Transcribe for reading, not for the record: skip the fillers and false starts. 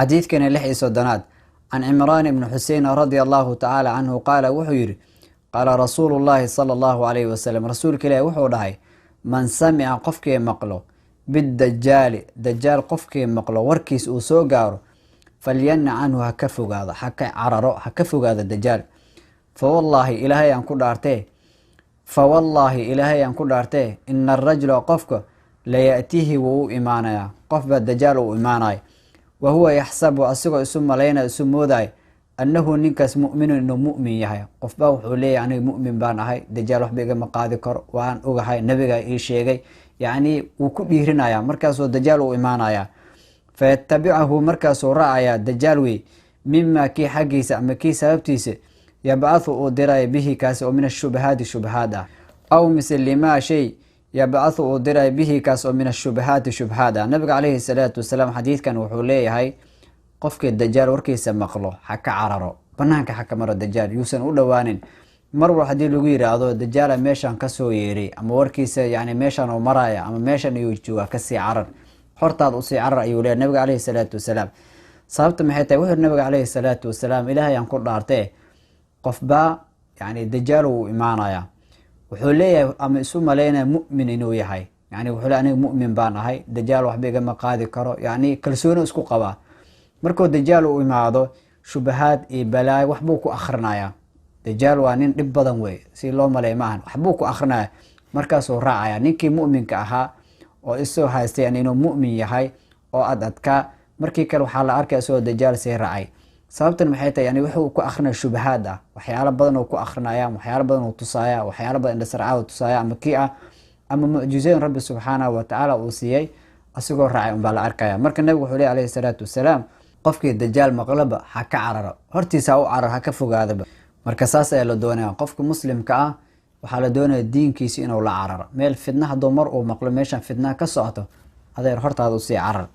Xadiidkani 36aad, can Cimraan ibni Xusein radia Allahu tacaala canhu qaala, wuxuu yidhi: qaala rasuulu llaahi sala Allahu calayhi wasalam, rasuulka Ilaahi wuxuu dhahay: man samica, qofkii maqlo, bidajaali, dajaal qofkii maqlo, warkiis uu soo gaaro, falyanna canhu, ha ka fogaado, ha ka cararo, ha ka fogaado dajaal. Fawallaahi, Ilaahay aan ku dhaartee, fawallaahi, Ilaahay aan ku dhaartee, ina arajula, qofka, laya'tiihi, wuu u imaanayaa, qofbaa dajaal uu imaanaya, wa huwa yaxsabu, asigoo isu malaynaya, isu moodaya, annahu ninkaas mu'minun, inuu mu'min yahay. Qofbaa wuxuu leeyahay: aniga mu'min baan ahay, dajaal waxba igama qaadi karo, waan ogahay, nabigaa ii sheegay. Yacni wuu ku dhiirinaya, markaasuu dajaal uu imaanaya. Fayatabicahu, markaasuu raacayaa dajaal wey, mima kii xaggiisa ama kii sababtiisa, yabcathu, uu diraya, bihi kaasi oo, min ashubahaati, shubahaad ah, aw mise limaa shay, yabcathu, uu diraya, bihi kaas oo, min ashubahaati, shubhaad ah. Nabiga calayhi salaatu wasalaam xadiidkan wuxuu leeyahay: qofkii dajaal warkiisa maqlo ha ka cararo, banaanka ha ka maro dajaal, yuusan u dhowaanin. Mar wal haddii lagu yiraahdo dajaala meeshaan kasoo yeeray, ama warkiisa yani meeshaan uu maraya, ama meeshan ayuu joogaa, kasii carar, hortaad usii carar, ayuu leeyahy nabiga caleyhi salaatu wasalaam. Sababta maxay tahay? Wuxuu nabiga caleyhi salaatu wasalaam: Ilaahay aan ku dhaartee, qofbaa yani dajaal uu imaanaya, wuxuu leeyahay ama isu malaynaya mu'min inuu yahay. Yani wuxuu leeyahay: aniga mu'min baan ahay, dajaal waxba igama qaadi karo. Yani kalsooni isku qabaa. Markuu dajaal uu imaado, shubahaad iyo balaayo waxbuu ku akhrinayaa. Dajaal waa nin dhib badan wey, si loo maleey maahan. Waxbuu ku akrinaya, markaasuu raacaya ninkii mu'minka ahaa oo isoo haystay yani inuu mu'min yahay oo ad adkaa. Markii kale waxaa la arkaya isagoo dajaal sii raacay. Sababtan maxay tahay? Yani wuxuu ku akrinaya shubahaad ah, waxyaalo badan oo ku akrinaya, waxyaalo badan oo tusaaya, waxyaalo badan indhasarcaad tusaaya, ama kii ah ama mucjizooyin Rabbi subxaanahu watacaala uu siiyey, asigoo raacay unbaa la arkaya. Marka nabigu wuxuu ley alayhi salaatu wasalaam: qofkii dajaal maqlaba ha ka cararo, hortiisa ha u cararo, ha ka fogaadaba. Marka saas ayaa la doonaya. Qofka muslimka ah waxaa la doonaya diinkiisa inuu la cararo. Meel fidna hadduu mar uu maqlo, meeshan fidnaha ka socoto, adeer, hortaada usii carar.